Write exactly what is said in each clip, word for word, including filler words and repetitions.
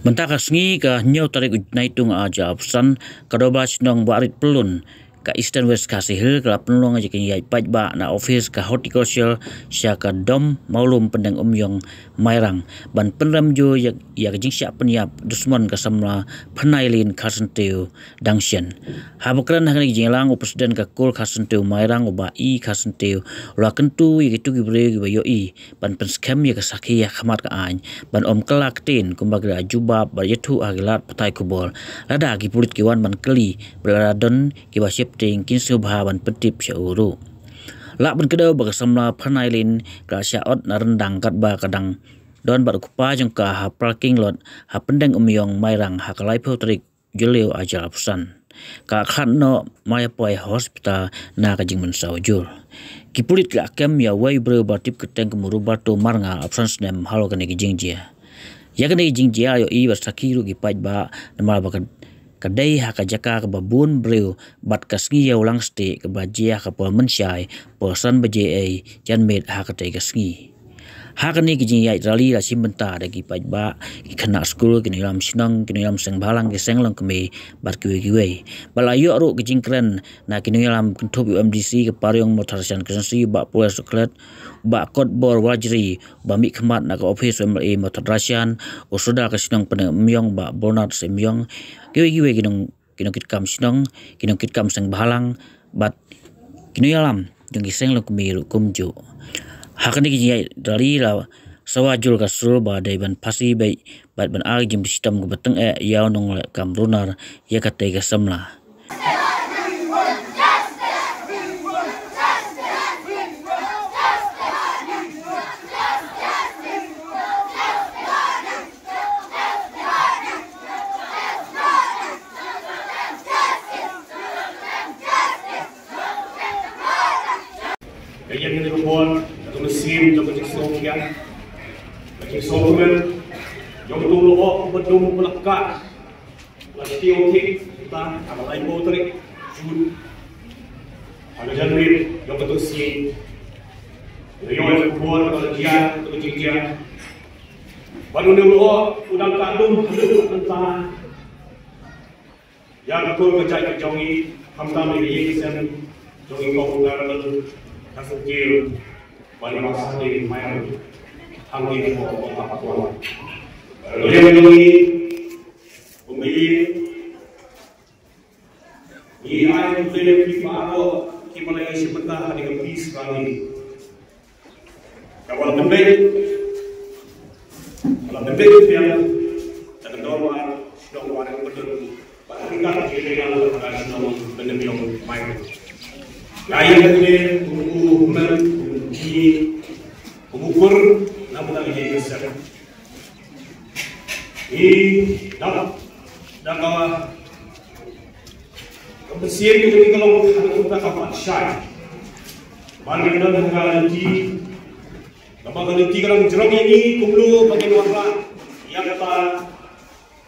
Mynta ka sngi ka hynñiew tarik u Naitung ar hajar arphew san, ka Dorbar Shnong Wahrit Pyllun ka Eastern West Khasi Hills ka la pynlong ïa ka jingïaid paidbah na office ka Horticulture sha ka Dom Mawlum Pyndengumiong Mairang ban pynrem jur ïa, ïa ka jingshah pynïap dusmon ka samla Pharnailin Kharsyntiew Dangshien. Haba kren ha kane ka jingïalang, u President ka KUL Kharsyntiew Mairang, u Bah E Kharsyntiew, u la kyntu ïa kito ki briew kiba ïohi ban pynskhem ïa ka sakhi ha khmat ka aiñ ban ym kylla ktien kumba ki la jubab bad ïathuh ha ki lad pathai khubor. Lada ki pulit ki wan ban kylli bad lada don kiba sheptieng, kin sngewbha ban pyntip sha u ruh. Lah ban kdew ba ka samla Pharnailin ka la shah ot na ryndang katba ka dang don bad u kpa jong ka ha parking lot ha Pyndengumiong Mairang ha ka laiphew tarik Jylliew ar hajar arphew san. Ka la khlad noh mai ha poi ha hospital na ka jingmynsaw jur. Ki pulit ki la kem ïa uwei u briew uba la tip kyrteng kum u Roberto Marngar, arphew san snem, halor kane ka jingjia. Ïa kane ka jingjia la ïohi bad sakhi ruh ki paidbah, namar ba ka, ka dei ha ka jaka kaba bun briew bad ka sngi Ïewlang Stieh kaba la jia ha ka por mynshai, por san baje ei janmiet ha katei ka sngi. Ha kane ka jingïaid rally la shim bynta da ki paidbah, ki khynnah skul, ki nongïalam shnong, ki nongïalam seng bhalang, ki seng longkmie bad kiwei kiwei. Bad la ïoh ruh ka jingkren na ki nongïalam kynthup ïa u M D C ka Pariong Mawthadraishan Constituency, u Bah Paul Sohkhlet, u Bah Kotbor Warjri uba mihkhmat na ka office u M L A Mawthadraishan, u Sordar ka shnong Pyndengumiong, u Bah Bernard Syiemiong, kiwei kiwei ki nong, ki nongkitkam shnong, ki nongkitkam seng bhalang bad ki nongïalam jong ki seng longkmie ruh kumjuh. Ha kane ka jingïaid rally la sawa jur ka sur ba dei ban phasi beit bad ban ai ka jingpynshitom kaba tyngeh ïa u nongleh kam runar ïa katei ka samla. Ka ïeng kane ka bor, ka mynsiem jong ka jingsngewkhia, ka jingsngewkmen jong uto u lyoh uba dum uba la kah, la shim thik, mynta ha ka laiphew tarik Jun, ha ka janmiet jong kato ka sngi. Ka ïeng kane ka bor, ka la jia kato ka jingjia. Bad une u lyoh u dang kah dum haduh mynta. Ïa ka kur ka jait ka jong ngi, khamtam ïa ka ïing ka sem jong ngi kum u Honorable Kharsyntiew Banibaksa Ding Mairang, hangne hapoh Mawkyrwat. Bad ka liang jong ngi kum ka ïing, ngi ai khublei ïa phi baroh kiba la ïashim bynta ha kane ka peace rally. Kaba la pynbeit, kaba la pynbeit biang da ka dorbar shnong Wahrit Pyllun bad ha ryngkat ki rynïeng ka shnong Pyndengumiong Mairang. Nga ïeng hangne kum u hynmen, kum u, kum u kur na bynta ka ïing ka sem. Ngi dap da ka Ka mynsiem ka jong ngi ka long ha ka kyrteng ka pat shai. Ba ngin don ha ka lynti, kaba ka lynti ka dang jrong ïa ngi kumno ba ngin wanrah ïa kata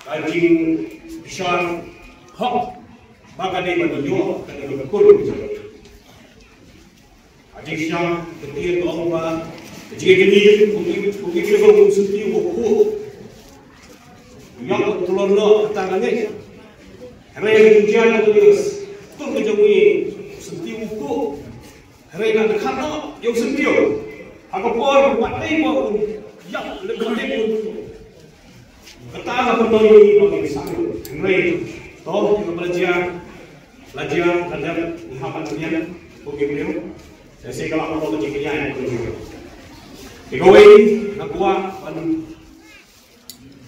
ka jingbishar hok ba ka dei ban ïoh, ka dei ban kur. Ha jingshisha ka ktien ka ong ba ka jingïakynduh, kum ki, kum ki, kum ki, kum Syntiew u khuh. Ïa u tlot noh kata ka ngeit. Hynrei ka jingïakynduh ka jingïakynduh ka jong u Syntiew u khuh. Hynrei nga dkhot noh ïa u Syntiew ha ka por ba dei ba un ïap lem ba dei un. Kata ka pynlong ïa ngi ba ngi sah. Hynrei to ïa ka ba la jia, la jia, la jia, ngi hap ban pynïap kum ki briew. Te shisha ka la pynlong ka jingkynïaid kum ki briew. Te kawei nga kwah ban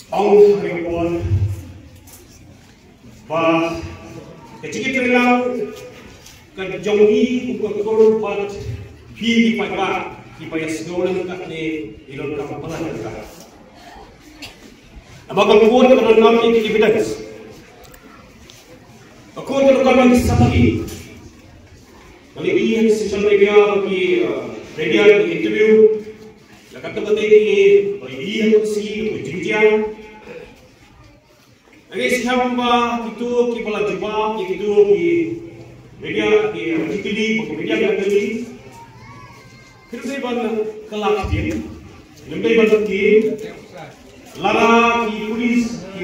ong ha kane ka por ba ka jingïatreilang ka jong ngi kum ka kur bad phi ki paidbah kiba ïasngew lem katne ngi donkam palat ïa kata. Namar ka court ka donkam ïa ki evidence. Ka court ka donkam ïa ki sakhi. Nga la ïohi ha ki social media, ha ki, uh, media, ha ki interview. Ïa kata ka dei ki, ba ïohi ha ka sngi, ka jingjia. Nga ngeit skhem ba kito kiba la jubab ïa kito ki media, ki, uh, ki kylli, ki media ki la kylli. Khlem dei ban kylla ktien, khlem dei ban ktien. Lada ki pulit ki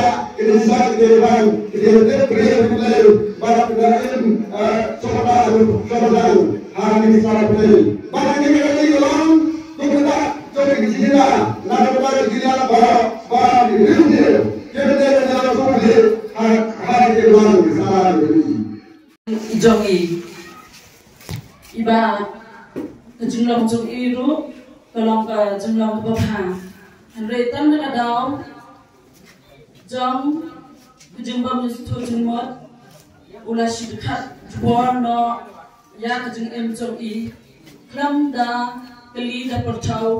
shisha, kine shisha kine ban, kine te pre kine ban kine im, eh, sopada sopada ha kine shisha pre. Ban kine kine long tu kita jong kine jila, na kine jila ba ba kine kine kine kine ha ha kine ban shisha kine. Jong i. Iba ka jinglong jong i ruh ka long ka jinglong kaba bha. Hynrei tang na ka daw jong ka jingbym sngewthuh jingmut u la shu dkhat jubor noh ïa ka jingim jong i. Khlem da kylli da pyrthei,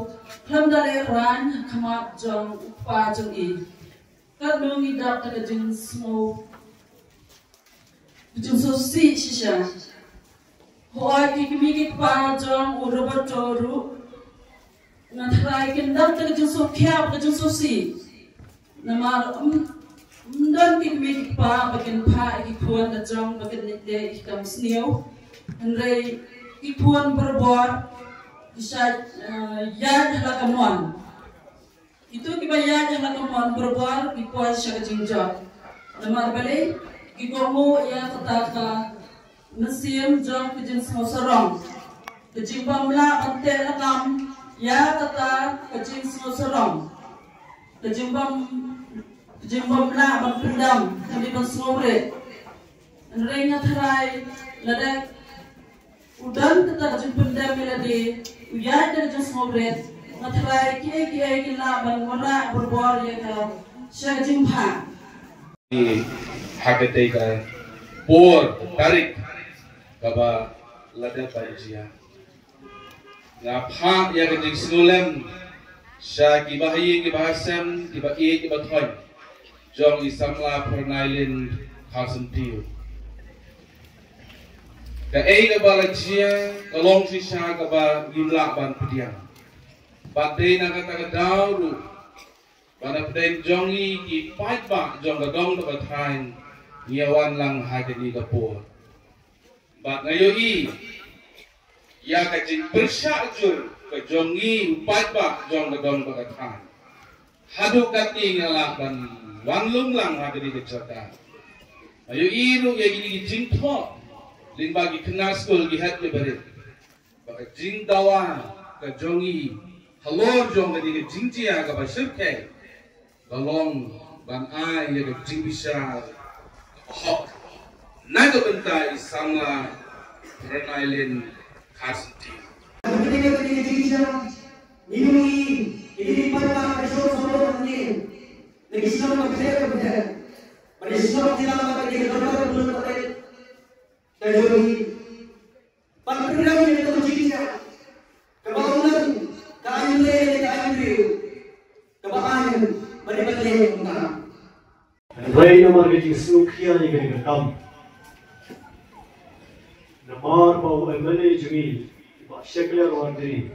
khlem da lehrain ha khmat jong u kpa jong i. Katno ngi dap da ka jingsngew ka jingsngewsih shisha. Hooid ki kmie ki kpa jong u Roberto ruh nga tharai kin dap da ka jingsngewkhia ka jingsngewsih. Namar ym don ki kmie ki kpa ba kin phah ïa ki khun da jong ba kin leh ïa ki kam sniew. Hynrei ki khun barabor ki shait ïaid ha la ka mon. Kito kiba ïaid ha la ka mon barabor ki poi sha ka jingjop. Namar balei? Ki kohnguh ïa kata ka mynsiem jong ka jingsngewsarong. Ka jingbym lah ban teh lakam ïa kata ka jingsngewsarong. Ka jingbym ka jingbym lah ban pyndem, ka jingbym sngewrit. Hynrei nga tharai lada u don kata ka jingpyndem ïa lade, u ïaid da ka jingsngewrit, nga tharai kiei kiei ki lah ban wanrah barabor ïa ka sha ka jingbha. Ha katei ka por tarik kaba la dep ban jia. Nga phah ïa ka jingsngewlem sha kiba ha ïing kiba ha sem, kiba ïeit kiba thoiñ jong i samla Pyrnailin Kharsyntiew. Kaei kaba la jia ka long shisha kaba ngim lah ban pdiang. Bad dei na kata ka daw ruh ba na pdeng jong ngi ki paidbah jong ka dong ka thaiñ ngi ïa wan lang ha kane ka por. Bad nga ïohi ïa ka jingpyrshah jur ka jong ngi u paidbah jong ka dong ka thaiñ. Haduh katne ngi la lah ban wan lum lang ha kane ka jaka. Nga ïohi ruh ïa kine ki jingthoh lyngba ki khynnah skul, ki heh ki barit, ba ka jingdawa ka jong ngi halor jong kane ka jingjia kaba shyrkhei ka long ban ai ïa ka jingbishar hok na ka bynta i samla Pyrnailin Kharsyntiew. Ban pynrem ïa ka jingjia kaba u nang ka aiñ leh, ka aiñ briew, kaba aiñ ba dei ban leh kumta. Hynrei namar ka jingsngewkhia ïa kane ka kam, namar ba u M L A jong ngi, Bah Shakliar Warngri,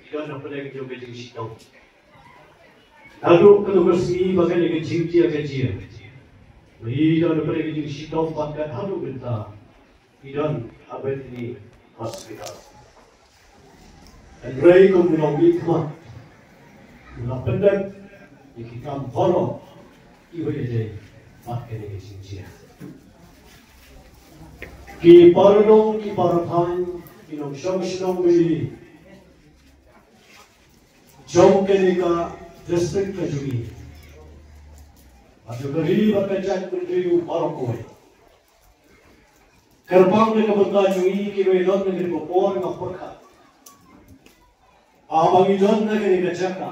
i don hapdeng jong ka jingshitom. Naduh kato ka sngi ba kane ka jingjia ka jia, i don hapdeng ka jingshitom bad kat haduh mynta i don ha Bethany Hospital. Hynrei kum u nongmihkhmat, u la pyndep ïa ki kam baroh kiba ïadei bad kane ka jingjia. Ki para nong, ki para thaiñ, ki nongshong shnong bili jong kane ka district ka jong ngi, bad jong ka ri bad ka jaitbynriew baroh kawei. Kyrpang na ka bynta jong ngi kiba ïadon ha kane ka por, nga pyrkhat ba haba ngi don ha kane ka jaka,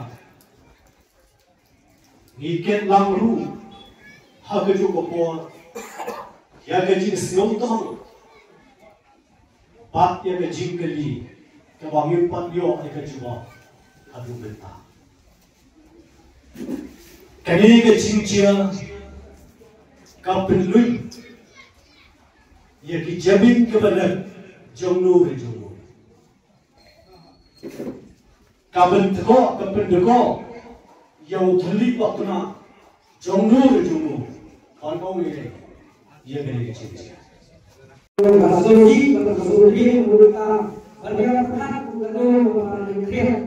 ngi kit lang ruh ha kajuh ka por ïa ka jingsngewthuh bad ïa ka jingkylli kaba ngim pat ïoh ïa ka jubab haduh mynta. Kane ka jingjia ka pynlut ïa ki jabieng kiba leh jong no re jong no. Ka pyndkoh, ka pyndkoh ïa u thylliej ba khynnah jong no re jong no. Ban ong ïa kane ka jingjia. Ka sngewdih bad ka sngewdih u Lota ban ïa pyrkhat u kano ba ban ïa khriat.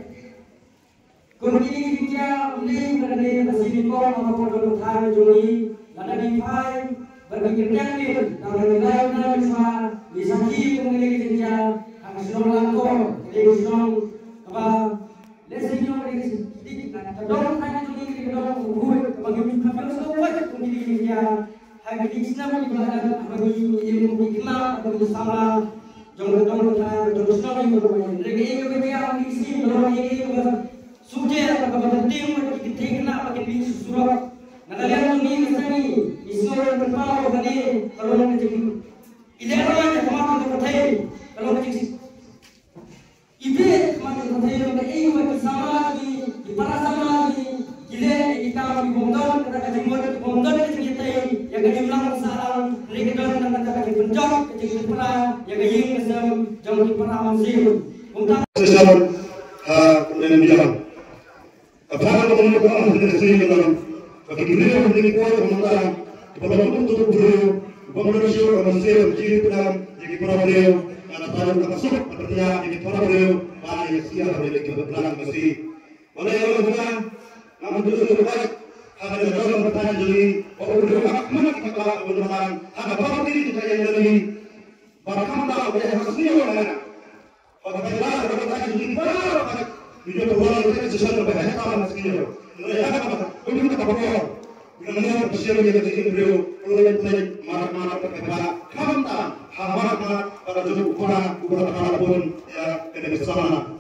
Kum kine ki jingïa u Lei bad u Lei ka sngewdih ko ka por ka dong thang jong ngi lada ngi phai bad ngi kyrteng ngi da ngi lai na ngi sma ngi sakhi kum kine ki jingïa ha ka shnong Langkor, kane ka shnong kaba Lehse ngi ong ka dei ka dei ka dong thaiñ jong ngi ka dei ka dong kaba khuid kaba ngi mih kham ïoh sngewbha kum kine ki jingïa ha kine ki snem kiba la dep haba ngi im kum ki khynnah bad kum ki samla jong ka dong ka thaiñ jong ka shnong ngi. Hynrei kaei kaba ngi ïa ka sngi ka long kaei kaba suk jia kaba kyrteng bad ki kynthei khynnah ba kin mih sha surok. Na ka liang jong ngi ka sngi ngi sngew ïa ka pynpaw kane ka long ka jing i leh roi ka khmat ka pyrthei ka long ka jing I bit ma ki pyrthei jong ka ei wa ki samla ki, ki para samla ki, ki leh ki kam ki bym don kata ka jingmut, ki bym don ka jingïatei ïa ka imlang ka sahlang, hynrei ki don kata ka jingpynjot, ka jingpynpra ïa ka ïing ka sem jong ki para mynsiem. Kumta. Session, ah, kemudian bilang. Apa nama kamu buat apa kita sendiri dalam Ba ki briew ha kine ki por ba mynta, ba long kum uto u briew uba mynsiem, mynsiem jingpyndonkam ïa ki para briew. Nga kyrpad, nga sngewbha ban pynïaid ïa ki para briew ba ïa ki sngewbha ban ïa ki bynta ki masi. Ba la ïa long kumne, nga mut ban ïathuh ha kane ka jingpyndonkam jong ngi ba u briew ha khmat ki paidbah uba nyngkong ha ka party jong ka N L D. Ba khamtam ba ïa ka sngi ïa nga. Ba ka paidbah ka paidbah ka jong ngi baroh ka. Ngi ïoh ba wan ka session ba heh tam ka sngi ïa. Ngi ïa ka ba ka kum ka ba ko. Ngi ngi ba shisha ïa ka jingim briew. Ula ïa ka mar mar ka paidbah. Khamtam ha mar mar ba ka jong u khun u ba ka la bun ïa ka dei ka samla.